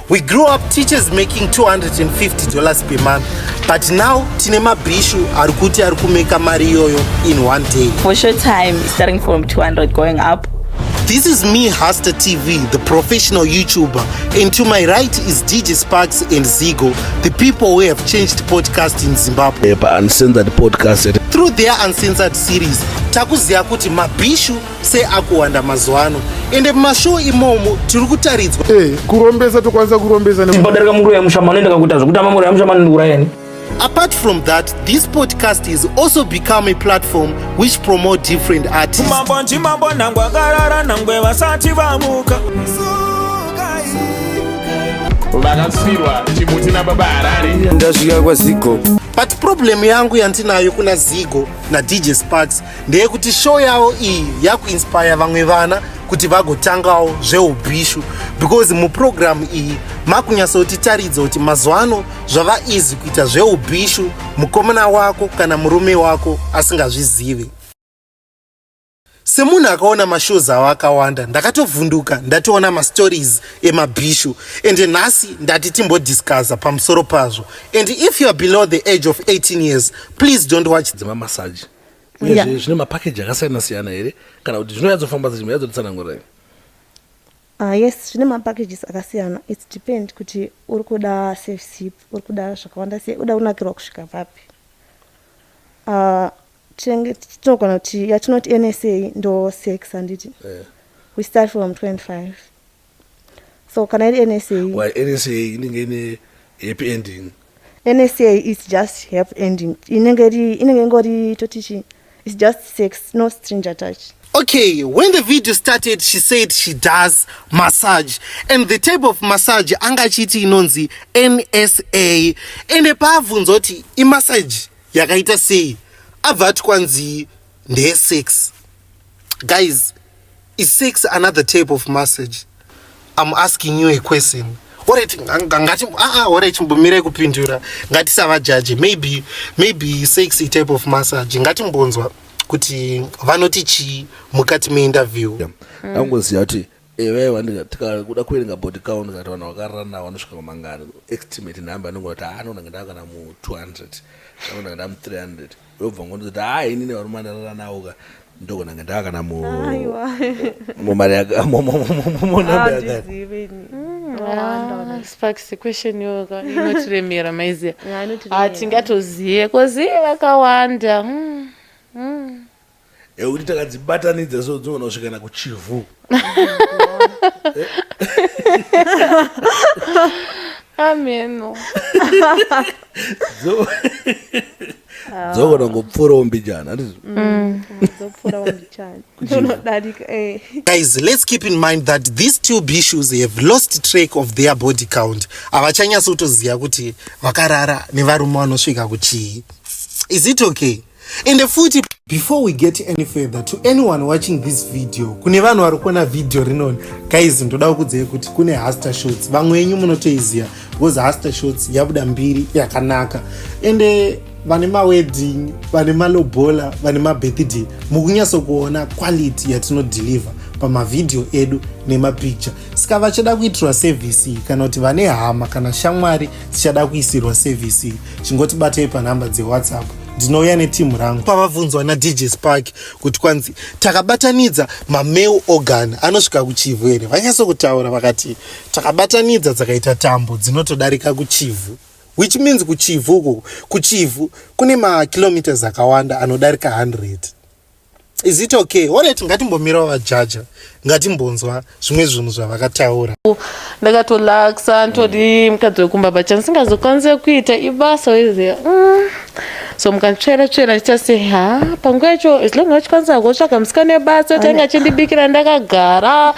We grew up teachers making $250 per month, but now tine mabhishu ari kuti ari kumeka mari iyoyo in one day. For short time, starting from 200 going up. This is me, Hasta TV, the professional YouTuber, and to my right is DJ Sparks and Zigo, the people who have changed podcast in Zimbabwe. Uncensored podcast. Through their Uncensored series, takuziva kuti mabhishu seakuwanda mazuva ano, ende mumashow imomo tiri kutaridzwa. Kurombesa tokwanisa kurombesa. Simbodarika muroya mushamani, ndikakuita zvekutamba muroya mushamani, ndiurayani. Apart from that, this podcast is also become a platform which promote different artists. Mambo nchimambo nangwe akarara nangwe vasati vamuka. Vakasvirwa chimuti nababa Harare. Ndasvika kwaZigo. But problem yangu yandinayo kuna Zigo naDJ Sparks ndeyekuti show yavo iyi yakuinspire vamwe vana kuti vagotangawo zveubhishu, because muprogramu iyi makunyatsotitaridza kuti mazuva ano zvava easy kuita zveubhishu mukomana wako kana murume wako asingazvizivi. Semunhu akaona mashows avo akawanda, ndakatovhunduka ndatoona mastories emabhishu, and nhasi ndati timbodiscussa pamusoro pazvo. And if you are below the age of 18 years, please don't watch. Dzemamassage, uyezve zvine mapackage akasiyana siyana here, kana kuti zvinonyatsofamba sei? Chimboyatsotitsanangurai. Yes, zvine mapackages akasiyana. Its depend kuti uri kuda service ipi, uri kuda zvakawanda sei, uda kunakirwa kusvika papi. Tinenge tinogona kuti yatinoti NSA ndo sex, handiti? We start from 25, so kana iri NSA. Why NSA inenge ine happy ending? NSA is just happy ending, inenge iri, inenge ingori totichi, it's just sex, no string attached. Okay, when the video started, she said she does massage, and the type of massage anga achiti inonzi NSA. Ende paabvunzwa kuti imassage yakaita sei, abva ati kwanzi ndeyesex. Guys, is sex another type of massage? I'm asking you a question. Alright, ngati alright, chimbomirai kupindura, ngatisavajaje. Maybe sex i type of massage. Ngatimbonzwa kuti vanoti chii mukati meinterview. Angoziva kuti evewa tikakuda kuverenga body count, kati vanhu vakarara navo vanosvika kumangani, estimate number anongoti kuti anoona ndaa kana mu200, anoona ndaa mu300, yobva ngondoti ha, inini varume andarara navo ka ndogona ndaa kana Aiwa. mumari munamba yakati. Handizivi. Vakawanda. Sparks, question yoga inotiremera, maiziya. Yeah, inotiremera. Hatingatoziye 'cause vakawanda. Ekuti takadzibatanidza so dzinogona kusvika nakuChivhu. Ameno. Dzogona ngopfuurawo mbijana, handizvo? Dzopfuurawo mbichana, unodarika. Guys, let's keep in mind that these two bishops have lost track of their body count. Havachanyatsotoziva kuti vakarara nevarume vanosvika kuchii. Is it okay? Ende futi, before we get any further, to anyone watching this video, kune vanhu vari kuona video rinoni, guys, ndoda kukudzai kuti kune Haster Shots. Vamwe venyu munotoiziva because Haster Shots yabuda mbiri yakanaka. Ende vane mawedding, vane malobola, vane mabirthday, mukunyatsokuona quality yatinodeliver pamavhidhiyo edu nemapicture. Saka vachada kuitirwa service iyi, kana kuti vane hama kana shamwari dzichada kuisirwa service iyi, chingotibatei panhamba dzeWhatsApp, ndinouya netimu rangu. Pavabvunzwa naDJ Spark kuti kwanzi takabatanidza mamale organ anosvika kuChivhu here, vanyatsokutaura vakati takabatanidza dzakaita tambo dzinotodarika kuChivhu, which means kuChivhu uku, kuChivhu kune makilometers akawanda anodarika 100. Is it okay? Alright, ngatimbomirawo vajaja, ngatimbonzwa zvimwe zvinhu zvavakataura. Ndakatolaksa, ndoti mukadzi wekumba, but chandisingazokwanise kuita ibasa, weziya. So mukantsvera tsvera ndichita sei? Ha, panguva yacho, as long achikwanisa kutsvaga musikana webasa, tange achindibikira ndakagara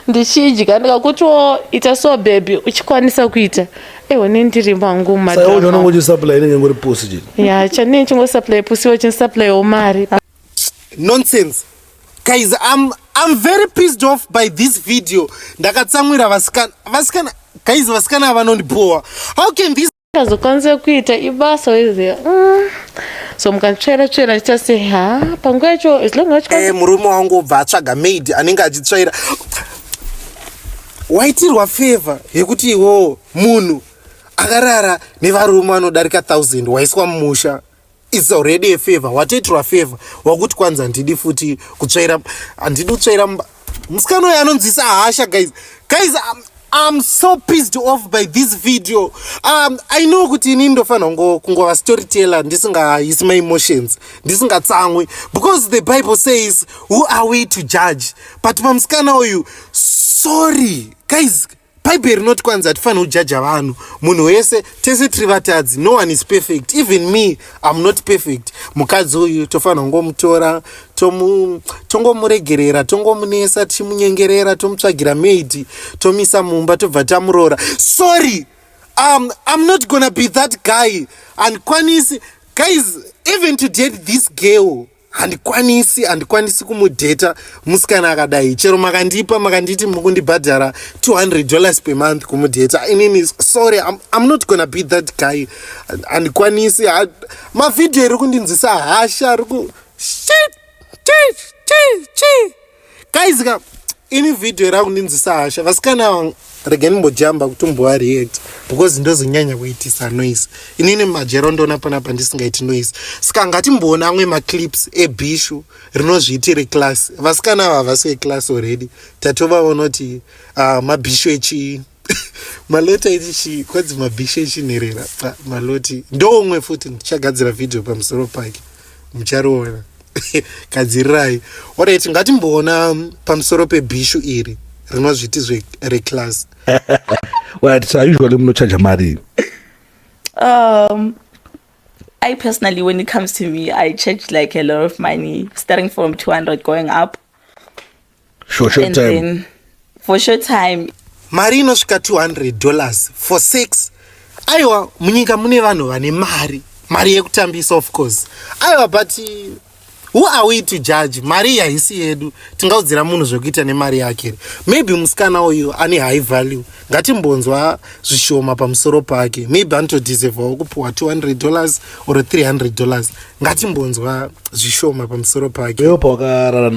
ndichidya, ndikakutiwo ita so, baby, uchikwanisa kuita ewo nendiri mangu. Saka unenge uchisupply inenge ngori pusi chete. Ya, chanee chingosupply pusiwo, chinsupplywo mari. Nonsense, guys. I'm very pissed off by this video. Ndakatsamwira vasikana, vasikana, guys, vasikana vanondibowa. How can this Azokwanisa kuita ibasa, weziya. So mukanditsvaira tsvaira ndichita sei? Ha, panguva yacho as long achikwanisa Murume wangu obva atsvaga maid anenge achitsvaira. Waitirwa favor yekuti iwowo munhu akarara nevarume vanodarika 1000 waiswa mumusha. It's already a favor. Watoitirwa favor, wakuti kwanzi handidi futi kutsvaira, handidi kutsvaira. Musikana uyu anonzwisa hasha, guys. Guys, I'm so pissed off by this video. I know kuti inini ndofanira kungova storyteller ndisingaisi maemotions, ndisingatsamwi, because the Bible says, "Who are we to judge?" But pamusikana uyu, sorry guys, Bhaibheri rinoti kwanzi hatifaniri kujaja vanhu. Munhu wese, tese tiri vatadzi. No one is perfect. Even me, I'm not perfect. Mukadzi uyu tofanira kungomutora, tongomuregerera, tongomunesa, tichimunyengerera, tomutsvagira maid, tomisa mumba, tobva tamurora. Sorry, I'm not gonna be that guy. Handikwanisi, guys, even to date this girl. Handikwanisi, handikwanisi kumudheta musikana akadai. Chero makandipa, makanditi mukundibhadhara $200 per month kumudheta inini, sorry, I'm not gonna be that guy. Handikwanisi. Mavhidhiyo iri kundinzwisa hasha, ari ku shit chi chi chi. Guys ka, ini vhidhiyo iri akundinzwisa hasha. Vasikana ava, regai ndimbojamba kuti umbova react, because ndozonyanya kuitisa noise. Inini majero ndoona panapa ndisingaiti noise, saka ngatimboona amwe maclips ebhishu rinozviiti reclass. Vasikana ava havasi veclass already. Tatovaona kuti mabhishu echi maloti aiti chi kwanzi mabhishu echinherera. Ah, maloti ndoumwe futi ndichagadzira vhidhiyo pamusoro pake, muchariona, gadzirirai. Alright, ngatimboona pamusoro pebhishu iri rinozviti reclass. Right, so usually munochaja mari? I personally, when it comes to me, I charge like a lot of money, starting from 200 going up. Short And time? then for short time, Mari inosvika $200 for sex? Aiwa, munyika mune vanhu vane mari, mari yekutambisa, of course. Aiwa, but who are we to judge? Mari iyi haisi yedu. Tingaudzira munhu zvekuita nemari yake here? Maybe musikana uyu ane high value. Ngatimbonzwa zvishoma pamusoro pake. Maybe anotodeservawo kupiwa $200 or $300. Ngatimbonzwa zvishoma pamusoro pake. Iwe pawakarara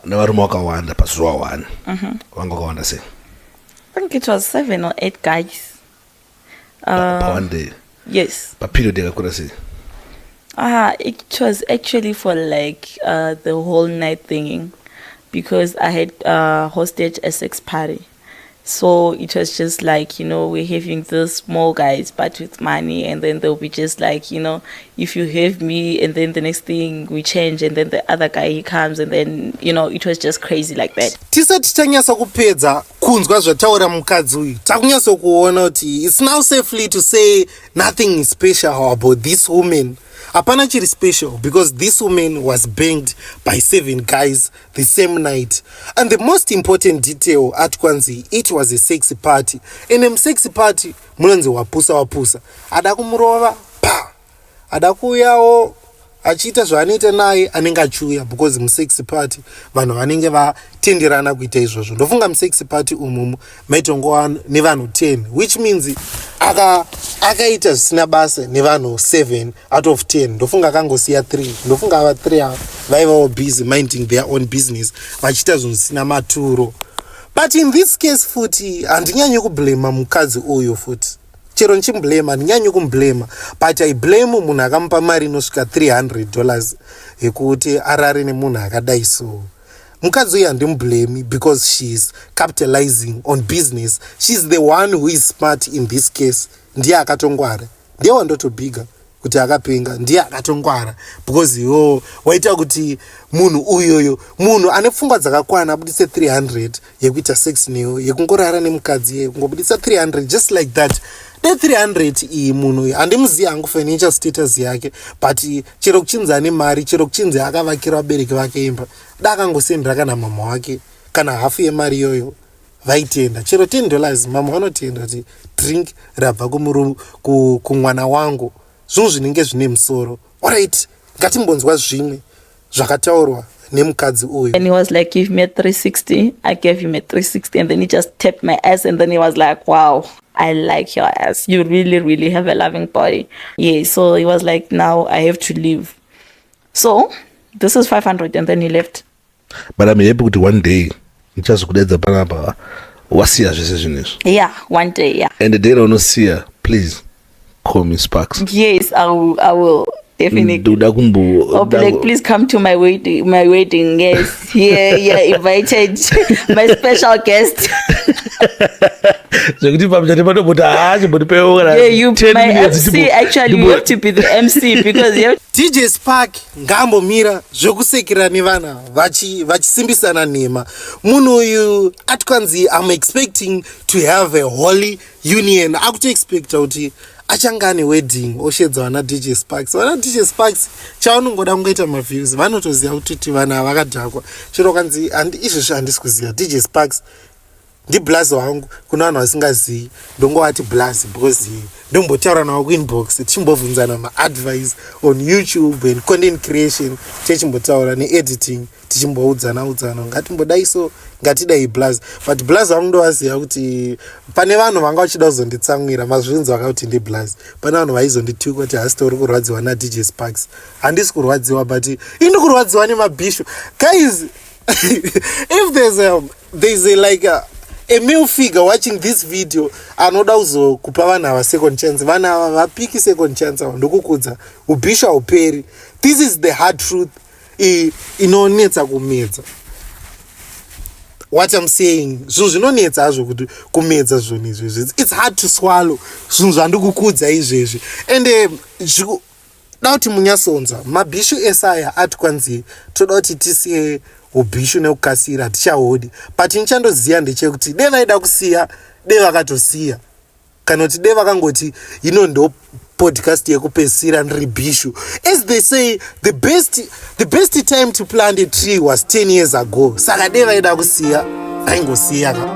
nevarume vakawanda pazuva one, vanga vakawanda sei? I think it was seven or eight guys. Pa one day? Yes. Paperiod yakakura sei? It was actually for like the whole night thingy because I had hosted a sex party. So it was just like, we're having these small guys, but with money. And then they'll be just like, if you have me, and then the next thing we change, and then the other guy, he comes, and then, it was just crazy like that. Tisati tanyatsa kupedza kunzwa zvataura mukadzi uyu, takunyatsa kuona kuti it's now safely to say nothing is special about this woman. Hapana chiri special, because this woman was banged by seven guys the same night. And the most important detail, ati kwanzi it was a sexy party. Ende musexy party munonzi wapusa wapusa, ada kumurova pa, ada kuuyawo achiita zvaanoita naye anenge achiuya, because musexy party vanhu vanenge vatenderana kuita izvozvo. Ndofunga musexy party umumu maitongova nevanhu 10, which means akaita zvisina basa nevanhu 7 out of 10. Ndofunga akangosiya 3. Ndofunga ava 3 ava vaivawo busy minding their own business, vachiita zvinhu zvisina maturo. But in this case futi handinyanyi kublema mukadzi uyu futi. Chero ndichimublema, handinyanyi kumublema, but I blame munhu akamupa mari inosvika $300 yekuti arare nemunhu akadai. So mukadzi uyu handimublemi, because she is capitalizing on business. She is the one who is smart in this case. Ndiye akatongwara, ndiye wandotobhiga kuti akapenga. Ndiye akatongwara, because iwo waita kuti munhu uyoyo, munhu ane pfungwa dzakakwana, abudise 300 yekuita sex neyo, yekungorara nemukadzi, yekungobudisa 300 just like that. Ne300 iyi, munhu uyu handimuzivi hangu financial status yake, but chero kuchinzi ane mari, chero kuchinzi akavakira vabereki vake imba, da akangosendera kana mama wake kana hafu yemari iyoyo, vaitenda. Chero $10, mama vanotenda kuti drink rabva kumwana wangu. Zvinhu zvinenge zvine musoro. Alright, ngatimbonzwa zvimwe zvakataurwa nemukadzi uyu. And he was like, "Give me a 360." I gave him a 360, and then he just tapped my ass, and then he was like, "Wow, I like your ass. You really, really have a loving body." Yeah, so he was like, "Now I have to leave." So this is 500 and then he left. But I'm happy kuti one day ndichazokudaidza panapa wasiya zvese zvinhu izvi. Yeah, one day, yeah. And the day raunosiya, please call me, Sparks. Yes, I will definitely. Ndoda kumbo Oh, be like, "Please come to my wedding, my wedding." Yes, yeah, invited my special guest. Zvekuti pamuchati panomboti haa, chimbondipewo kana Yeah, you, 10 my minutes. MC. Actually, you have to be the MC because you have DJ Spark ngaambomira zvekusekera nevana vachisimbisana nhema. Munhu uyu ati kwanzi, "I'm expecting to have a holy union." Akutoexpecta kuti achanga ane wedding, oshedza vana DJ Sparks. Vana DJ Sparks chavanongoda kungoita maviews. Vanotoziva kutoti vanhu ava vakadhakwa. Chero kwanzi izvozvi handisi kuziva DJ Sparks ndiblazi wangu. Kuna vanhu vasingazivi, ndongovati blazi because ndombotaura navo kuinbox, tichimbobvunzana maadvice on YouTube and content creation, tichimbotaura neediting, tichimboudzana udzana, ngatimbodai so, ngatidai blaz. But blaz vangu ndovaziva kuti pane vanhu vanga vachida kuzonditsamwira mazvinzi vakakuti ndiblaz. Pane vanhu vaizondituka kuti hasi tori kurwadziwa naDJ Sparks. Handisi kurwadziwa, but ini kurwadziwa nemabhishu. Guys, if there's a like a male figure watching this video anoda kuzokupa vanhu ava second chance, vanhu ava vapiki second chance ava, ndokukudza ubhishu hauperi. This is the hard truth inonetsa kumedza. What I'm saying, zvinhu zvinonetsa hazvo kuti kumedza zvinhu izvezvi. It's hard to swallow zvinhu zvandikukudza izvezvi. And da kuti munyatsonzwa mabhishu esaya ati kwanzi toda kuti tisiye ubhishu nekukasira, hatichahodi. But nichandoziva ndechekuti de vaida kusiya, de vakatosiya, kana kuti de vakangoti ino ndo podcast yekupedzisira ndiri bhishu. As they say, the best time to plant a tree was 10 years ago. Saka de vaida kusiya, vaingosiya ka.